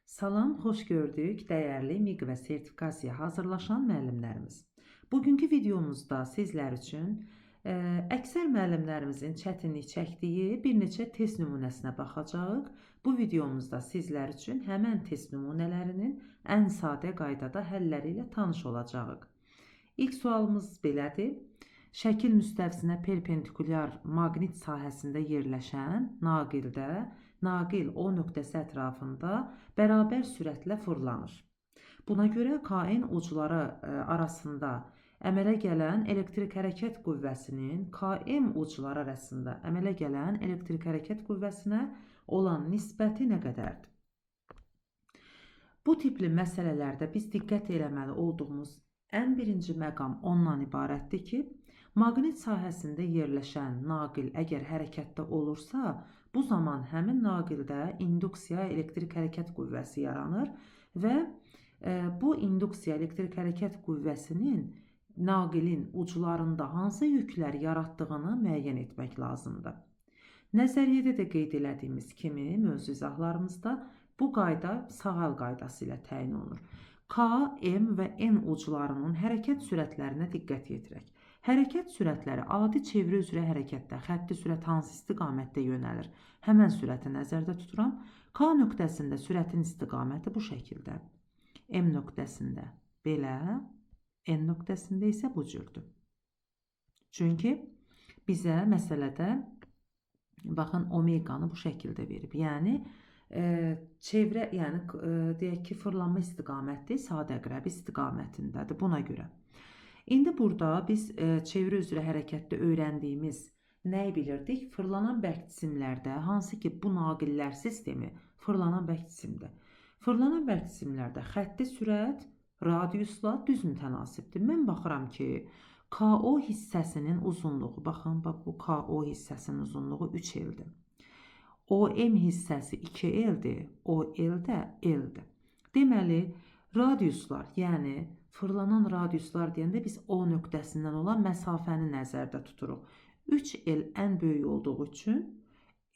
Salam, xoş gördük dəyərli MİQ və sertifikasiyaya hazırlaşan müəllimlərimiz. Bugünkü videomuzda sizlər üçün əksər müəllimlərimizin çətinlik çəkdiyi bir neçə test nümunəsinə baxacağıq. Bu videomuzda sizlər üçün həmən test nümunələrinin ən sadə qaydada həlləri ilə tanış olacağıq. İlk sualımız belədir. Şəkil müstəvisinə perpendikulyar maqnit sahəsində yerləşən naqildə naqil O nöqtəsi ətrafında bərabər sürətlə fırlanır. Buna görə KN ucları arasında əmələ gələn elektrik hərəkət qüvvəsinin KM ucları arasında əmələ gələn elektrik hərəkət qüvvəsinə olan nisbəti nə qədərdir? Bu tipli məsələlərdə biz diqqət eləməli olduğumuz ən birinci məqam ondan ibarətdir ki, maqnit sahəsində yerləşən naqil əgər hərəkətdə olursa, bu zaman həmin naqildə induksiya elektrik hərəkət qüvvəsi yaranır və bu induksiya elektrik hərəkət qüvvəsinin naqilin uclarında hansı yüklər yaratdığını müəyyən etmək lazımdır. Nəzəriyyədə də qeyd elədiyimiz kimi mövzu izahlarımızda bu qayda sağ əl qaydası ilə təyin olunur. K, M və N uclarının hərəkət sürətlərinə diqqət yetirək. Hərəkət sürətləri adi çevrə üzrə hərəkətdə xətti sürət hansı istiqamətdə yönəlir? Həmən sürəti nəzərdə tuturam. K nöqtəsində sürətin istiqaməti bu şəkildə. M nöqtəsində belə, N nöqtəsində isə bu cürdür. Çünki bizə məsələdə baxın omeqanı bu şəkildə verib. Yəni çevrə, yəni deyək ki, fırlanma istiqaməti sadə əqrəb istiqamətindədir buna görə. İndi burada biz çevrə üzrə hərəkətdə öyrəndiyimiz nəyi bilirdik? Fırlanan bərk cisimlərdə, hansı ki bu naqillər sistemi fırlanan bərk cisimdir. Fırlanan bərk cisimlərdə xətti sürət radiusla düz mütənasibdir. Mən baxıram ki, KO hissəsinin uzunluğu, baxın, bax bu KO hissəsinin uzunluğu 3L-dir. OM hissəsi 2L-dir, OL də L-dir. Deməli, radiuslar, yəni fırlanan radiuslar deyəndə biz O nöqtəsindən olan məsafəni nəzərdə tuturuq. 3L ən böyük olduğu üçün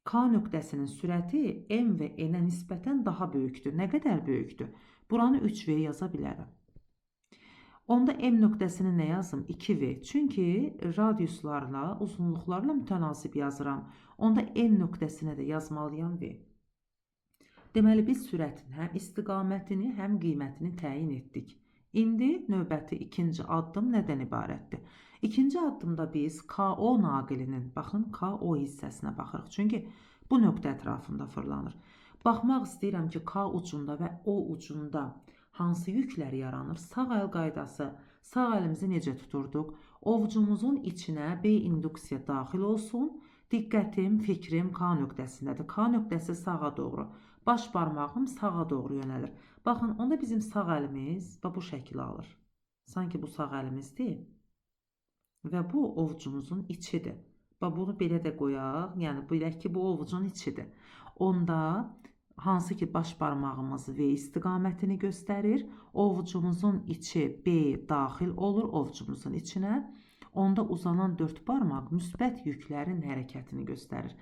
K nöqtəsinin sürəti M və N-ə nisbətən daha böyükdür. Nə qədər böyükdür? Buranı 3V yaza bilərəm. Onda M nöqtəsini nə yazım? 2V. Çünki radiuslarla, uzunluqlarla mütənasib yazıram. Onda N nöqtəsinə də yazmalıyam V. Deməli, biz sürətin həm istiqamətini, həm qiymətini təyin etdik. İndi növbəti ikinci addım nədən ibarətdir? İkinci addımda biz KO naqilinin, baxın KO hissəsinə baxırıq. Çünki bu nöqtə ətrafında fırlanır. Baxmaq istəyirəm ki, K ucunda və O ucunda hansı yüklər yaranır? Sağ əl qaydası. Sağ əlimizi necə tuturduq? Ovcumuzun içinə B induksiya daxil olsun. Diqqətim, fikrim K nöqtəsindədir. K nöqtəsi sağa doğru. Baş barmağım sağa doğru yönəlir. Baxın, onda bizim sağ əlimiz bu şəkil alır. Sanki bu sağ əlimizdir və bu ovcumuzun içidir. Bax, bunu belə də qoyaq. Yəni, bilək ki, bu ovucun içidir. Onda hansı ki baş barmağımız V istiqamətini göstərir, ovucumuzun içi B daxil olur ovucumuzun içinə. Onda uzanan 4 barmaq müsbət yüklərin hərəkətini göstərir.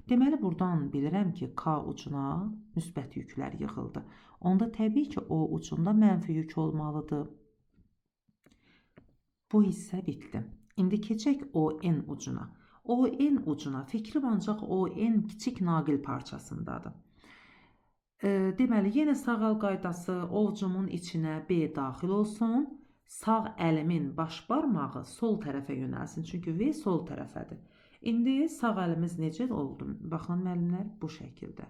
Deməli, buradan bilirəm ki, K ucuna müsbət yüklər yığıldı. Onda təbii ki, O ucunda mənfi yük olmalıdır. Bu hissə bitdi. İndi keçək ON ucuna. ON ucuna fikrim ancaq ON kiçik naqil parçasındadır. Deməli, yenə sağ əl qaydası ovcumun içinə B daxil olsun. Sağ əlimin baş barmağı sol tərəfə yönəlsin. Çünki V sol tərəfədir. İndi sağ əlimiz necə oldu? Baxın müəllimlər, bu şəkildə.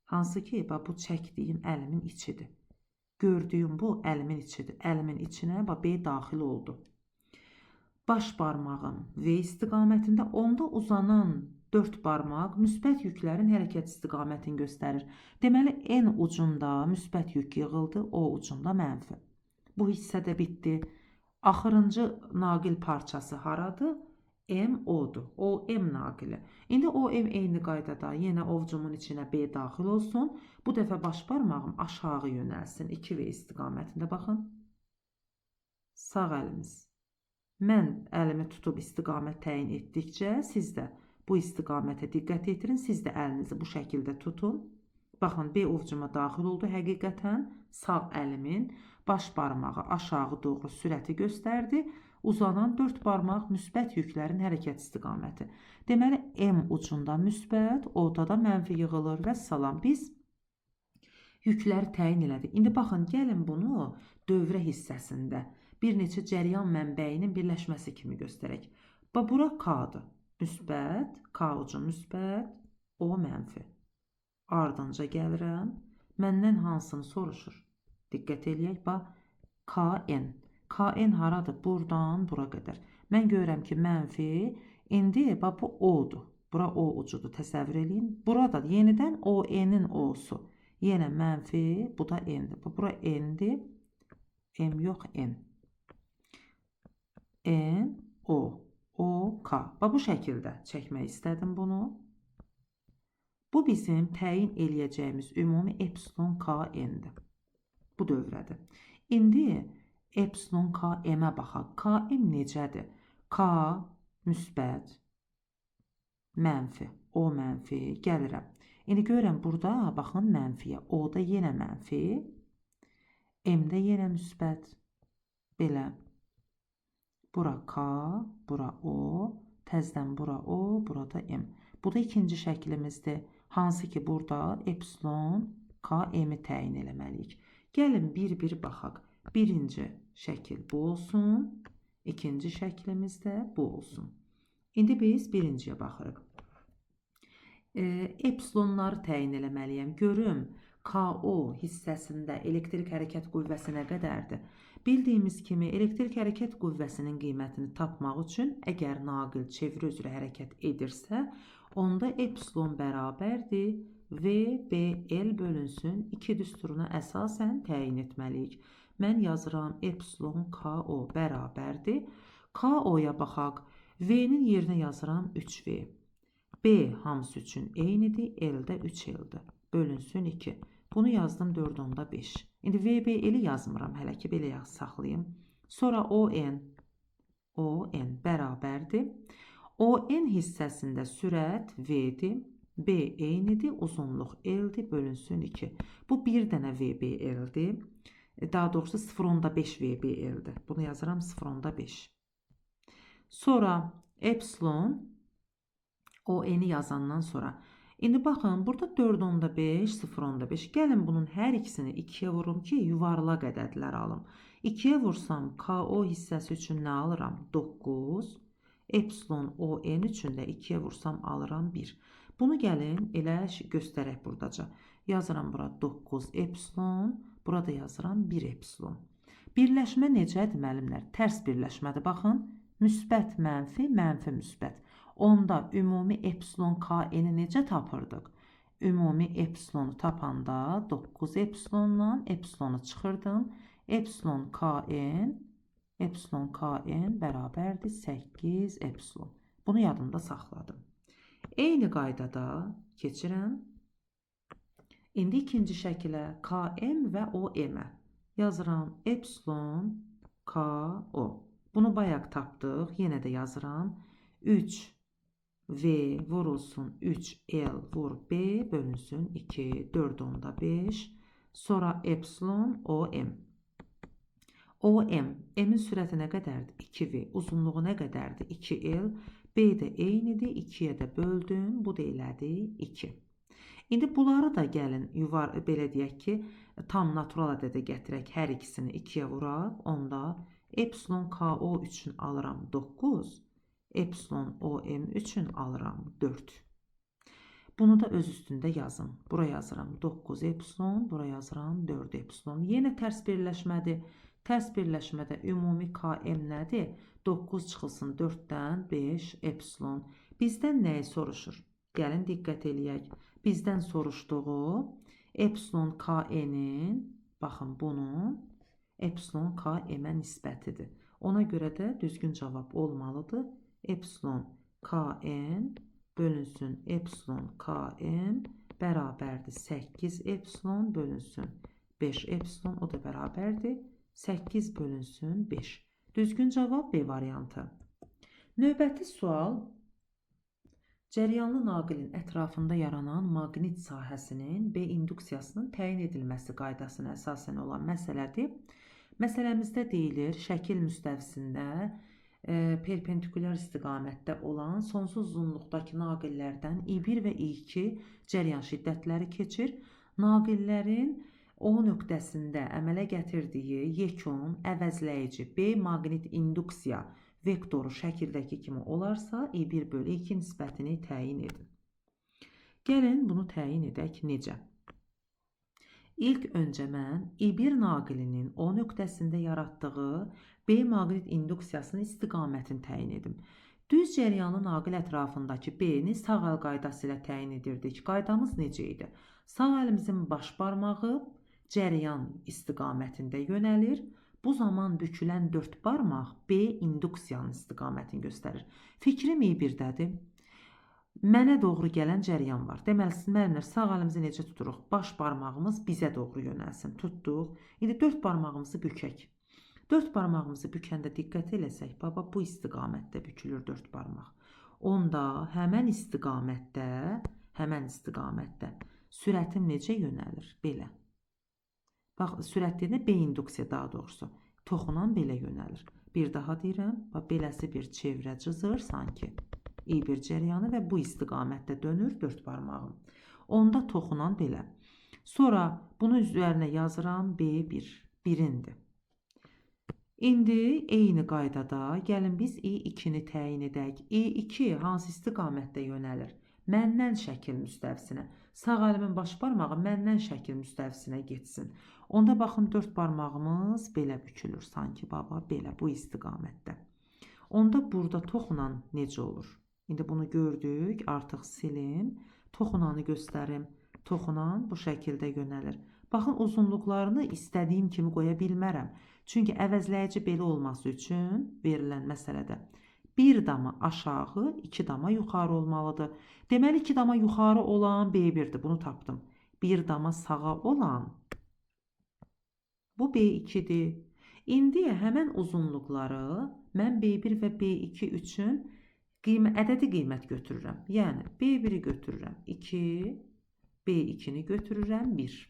Hansı ki, bax, bu çəkdiyim əlimin içidir. Gördüyüm bu əlimin içidir. Əlimin içinə bax, B daxil oldu. Baş barmağım V istiqamətində, onda uzanan 4 barmaq müsbət yüklərin hərəkət istiqamətini göstərir. Deməli, N ucunda müsbət yük yığıldı, O ucunda mənfi. Bu hissə də bitdi. Axırıncı naqil parçası haradır? M O-dur. O M naqili. İndi O M eyni qaydada yenə ovcumun içinə B daxil olsun. Bu dəfə baş barmağım aşağı yönəlsin. 2V istiqamətində baxın. Sağ əlimiz. Mən əlimi tutub istiqamət təyin etdikcə siz də bu istiqamətə diqqət yetirin. Siz də əlinizi bu şəkildə tutun. Baxın, B ovcuma daxil oldu. Həqiqətən sağ əlimin baş barmağı aşağı doğru sürəti göstərdi. Uzanan 4 barmaq müsbət yüklərin hərəkət istiqaməti. Deməli, M ucunda müsbət, O-da da mənfi yığılır və salam. Biz yükləri təyin elədik. İndi baxın, gəlin bunu dövrə hissəsində bir neçə cəryan mənbəyinin birləşməsi kimi göstərək. Bax, bura K-dır. Müsbət, K ucu müsbət, O mənfi. Ardınca gəlirəm. Məndən hansını soruşur? Diqqət eləyək. Bax, KN. KN haradır? Buradan bura qədər. Mən görürəm ki, mənfi. İndi bax, bu O-dur. Bura O ucudur. Təsəvvür eləyin. Burada yenidən ON-in O-su. Yenə mənfi, bu da N-dir. Bura N-dir. M yox, N. N, O, O, K. Bax, bu şəkildə çəkmək istədim bunu. Bu bizim təyin eləyəcəyimiz ümumi epsilon K N-dir. Bu dövrədir. İndi epsilon K M-ə baxaq. K M necədir? K müsbət, mənfi, O mənfi. Gəlirəm. İndi görürəm burada, baxın, mənfiyə. O-da yenə mənfi, M-də yenə müsbət. Belə. Bura K, bura O, təzdən bura O, burada M. Bu da ikinci şəklimizdir. Hansı ki, burada epsilon K M-i təyin eləməliyik. Gəlin bir-bir baxaq. Birinci şəkil bu olsun, ikinci şəklimiz də bu olsun. İndi biz birinciyə baxırıq. Epsilonları təyin eləməliyəm. Görüm, KO hissəsində elektrik hərəkət qüvvəsi nə qədərdir? Bildiyimiz kimi elektrik hərəkət qüvvəsinin qiymətini tapmaq üçün əgər naqil çevrə üzrə hərəkət edirsə, onda epsilon bərabərdir V, B, L bölünsün 2 düsturuna əsasən təyin etməliyik. Mən yazıram epsilon KO bərabərdir. KO-ya baxaq. V-nin yerinə yazıram 3V. B hamısı üçün eynidir, L də 3L-dir. Bölünsün 2. Bunu yazdım 4,5. İndi V, B, L-i yazmıram hələ ki, belə saxlayım. Sonra ON, ON bərabərdir. ON hissəsində sürət V-dir. B eynidir, uzunluq L-dir, bölünsün 2. Bu bir dənə V, B, L-dir. Daha doğrusu 0,5 V, B, L-dir. Bunu yazıram 0,5. Sonra epsilon ON-i yazandan sonra. İndi baxın, burada 4,5, 0,5. Gəlin bunun hər ikisini 2-yə vurum ki, yuvarlaq ədədlər alım. 2-yə vursam KO hissəsi üçün nə alıram? 9. Epsilon ON üçün də 2-yə vursam alıram 1. Bunu gəlin elə göstərək buradaca. Yazıram bura 9 epsilon, burada yazıram 1 epsilon. Birləşmə necədir müəllimlər? Tərs birləşmədir. Baxın, müsbət mənfi, mənfi müsbət. Onda ümumi epsilon KN-i necə tapırdıq? Ümumi epsilonu tapanda 9 epsilonla epsilonu çıxırdım. Epsilon KN, epsilon KN bərabərdir 8 epsilon. Bunu yadımda saxladım. Eyni qaydada keçirəm. İndi ikinci şəkilə KM və OM-ə yazıram epsilon KO. Bunu bayaq tapdıq. Yenə də yazıram. 3 V vurulsun 3L vur B bölünsün 2, 4,5. Sonra epsilon OM. OM, M-in sürəti nə qədərdir? 2V. Uzunluğu nə qədərdir? 2L. B də eynidir. 2-yə də böldüm. Bu da elədi 2. İndi bunları da gəlin belə deyək ki, tam natural ədədə gətirək. Hər ikisini 2-yə vuraq. Onda epsilon KO üçün alıram 9. Epsilon OM üçün alıram 4. Bunu da öz üstündə yazım. Bura yazıram 9 epsilon, bura yazıram 4 epsilon. Yenə tərs birləşmədir. Tərs birləşmədə ümumi KM nədir? 9 çıxılsın 4-dən 5 epsilon. Bizdən nəyi soruşur? Gəlin diqqət eləyək. Bizdən soruşduğu epsilon KN-in, baxın bunun epsilon KM-ə nisbətidir. Ona görə də düzgün cavab olmalıdır. Epsilon KN bölünsün epsilon KM bərabərdir 8 epsilon bölünsün 5 epsilon, o da bərabərdir 8 bölünsün 5. Düzgün cavab B variantı. Növbəti sual Cəryanlı naqilin ətrafında yaranan maqnit sahəsinin B induksiyasının təyin edilməsi qaydasına əsasən olan məsələdir. Məsələmizdə deyilir, şəkil müstəvisində perpendikulyar istiqamətdə olan sonsuz uzunluqdakı naqillərdən I1 və I2 cəryan şiddətləri keçir. Naqillərin O nöqtəsində əmələ gətirdiyi yekun əvəzləyici B maqnit induksiya vektoru şəkildəki kimi olarsa, I1 bölü I2 nisbətini təyin edin. Gəlin bunu təyin edək necə? İlk öncə mən I1 naqilinin O nöqtəsində yaratdığı B maqnit induksiyasının istiqamətini təyin edim. Düz cəryanlı naqil ətrafındakı B-ni sağ əl qaydası ilə təyin edirdik. Qaydamız necə idi? Sağ əlimizin baş barmağı cəryan istiqamətində yönəlir. Bu zaman bükülən 4 barmaq B induksiyanın istiqamətini göstərir. Fikrim I1-dədir. Mənə doğru gələn cəryan var. Deməli, müəllimlər, sağ əlimizi necə tuturuq? Baş barmağımız bizə doğru yönəlsin. Tutduq. İndi 4 barmağımızı bükək. 4 barmağımızı bükəndə diqqət eləsək, baba bu istiqamətdə bükülür 4 barmaq. Onda həmən istiqamətdə sürətim necə yönəlir? Belə. Bax, sürət deyəndə B induksiya daha doğrusu. Toxunan belə yönəlir. Bir daha deyirəm, bax, beləsi bir çevrə cızır sanki. I1 cəryanı və bu istiqamətdə dönür 4 barmağım. Onda toxunan belə. Sonra bunu üzərinə yazıram B1, birindir. İndi eyni qaydada gəlin biz I2-ni təyin edək. I2 hansı istiqamətdə yönəlir? Məndən şəkil müstəvisinə. Sağ əlimin baş barmağı məndən şəkil müstəvisinə getsin. Onda baxın 4 barmağımız belə bükülür sanki baba belə bu istiqamətdə. Onda burada toxunan necə olur? İndi bunu gördük, artıq silim. Toxunanı göstərim. Toxunan bu şəkildə yönəlir. Baxın uzunluqlarını istədiyim kimi qoya bilmərəm. Çünki əvəzləyici belə olması üçün verilən məsələdə 1 dama aşağı, 2 dama yuxarı olmalıdır. Deməli 2 dama yuxarı olan B1-dir. Bunu tapdım. 1 dama sağa olan bu B2-dir. İndi həmən uzunluqları mən B1 və B2 üçün ədədi qiymət götürürəm. Yəni B1-i götürürəm 2, B2-ni götürürəm 1.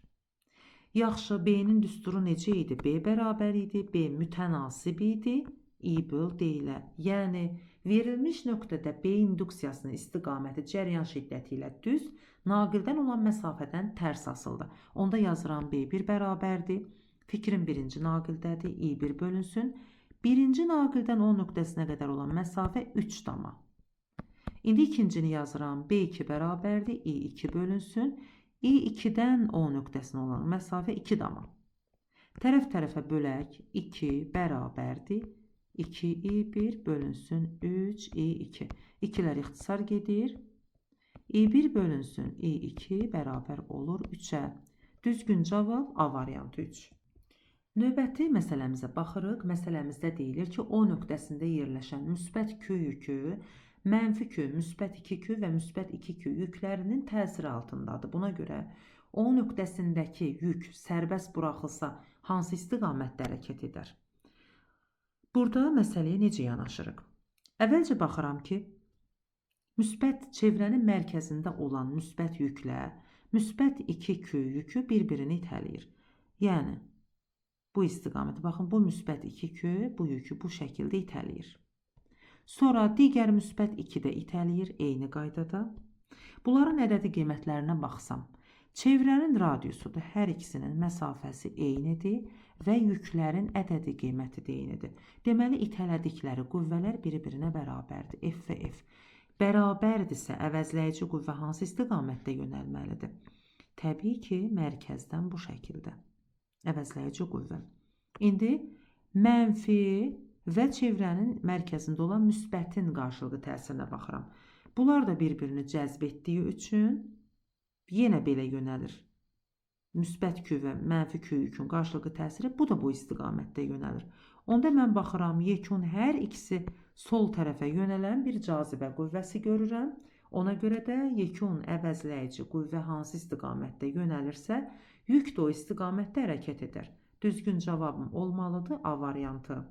Yaxşı, B-nin düsturu necə idi? B bərabər idi, B mütənasib idi, I böl D ilə. Yəni, verilmiş nöqtədə B induksiyasının istiqaməti cəryan şiddəti ilə düz, naqildən olan məsafədən tərs asıldı. Onda yazıram B1 bərabərdir. Fikrim birinci naqildədir, I1 bölünsün. Birinci naqildən O nöqtəsinə qədər olan məsafə 3 dama. İndi ikincini yazıram. B2 bərabərdir, I2 bölünsün. I2-dən O nöqtəsinə olan məsafə 2 dama. Tərəf tərəfə bölək 2 bərabərdir. 2I1 bölünsün 3I2. 2-lər ixtisar gedir. I1 bölünsün I2 bərabər olur 3-ə. Düzgün cavab A variantı 3. Növbəti məsələmizə baxırıq. Məsələmizdə deyilir ki, O nöqtəsində yerləşən müsbət Q yükü, mənfi Q, müsbət 2Q və müsbət 2Q yüklərinin təsiri altındadır. Buna görə O nöqtəsindəki yük sərbəst buraxılsa hansı istiqamətdə hərəkət edər? Burada məsələyə necə yanaşırıq? Əvvəlcə baxıram ki, müsbət çevrənin mərkəzində olan müsbət yüklə müsbət 2Q yükü bir-birini itələyir. Yəni, bu istiqamətə baxın, bu müsbət 2Q bu yükü bu şəkildə itələyir. Sonra digər müsbət 2 də itələyir eyni qaydada. Bunların ədədi qiymətlərinə baxsam, çevrənin radiusudur, hər ikisinin məsafəsi eynidir və yüklərin ədədi qiyməti də eynidir. Deməli, itələdikləri qüvvələr bir-birinə bərabərdir. F və F. Bərabərdirsə, əvəzləyici qüvvə hansı istiqamətdə yönəlməlidir? Təbii ki, mərkəzdən bu şəkildə. Əvəzləyici qüvvə. İndi mənfi və çevrənin mərkəzində olan müsbətin qarşılıqlı təsirinə baxıram. Bunlar da bir-birini cəzb etdiyi üçün yenə belə yönəlir. Müsbət Q və mənfi Q yükün qarşılıqlı təsiri, bu da bu istiqamətdə yönəlir. Onda mən baxıram, yekun hər ikisi sol tərəfə yönələn bir cazibə qüvvəsi görürəm. Ona görə də yekun əvəzləyici qüvvə hansı istiqamətdə yönəlirsə, yük də o istiqamətdə hərəkət edər. Düzgün cavabım olmalıdır A variantı.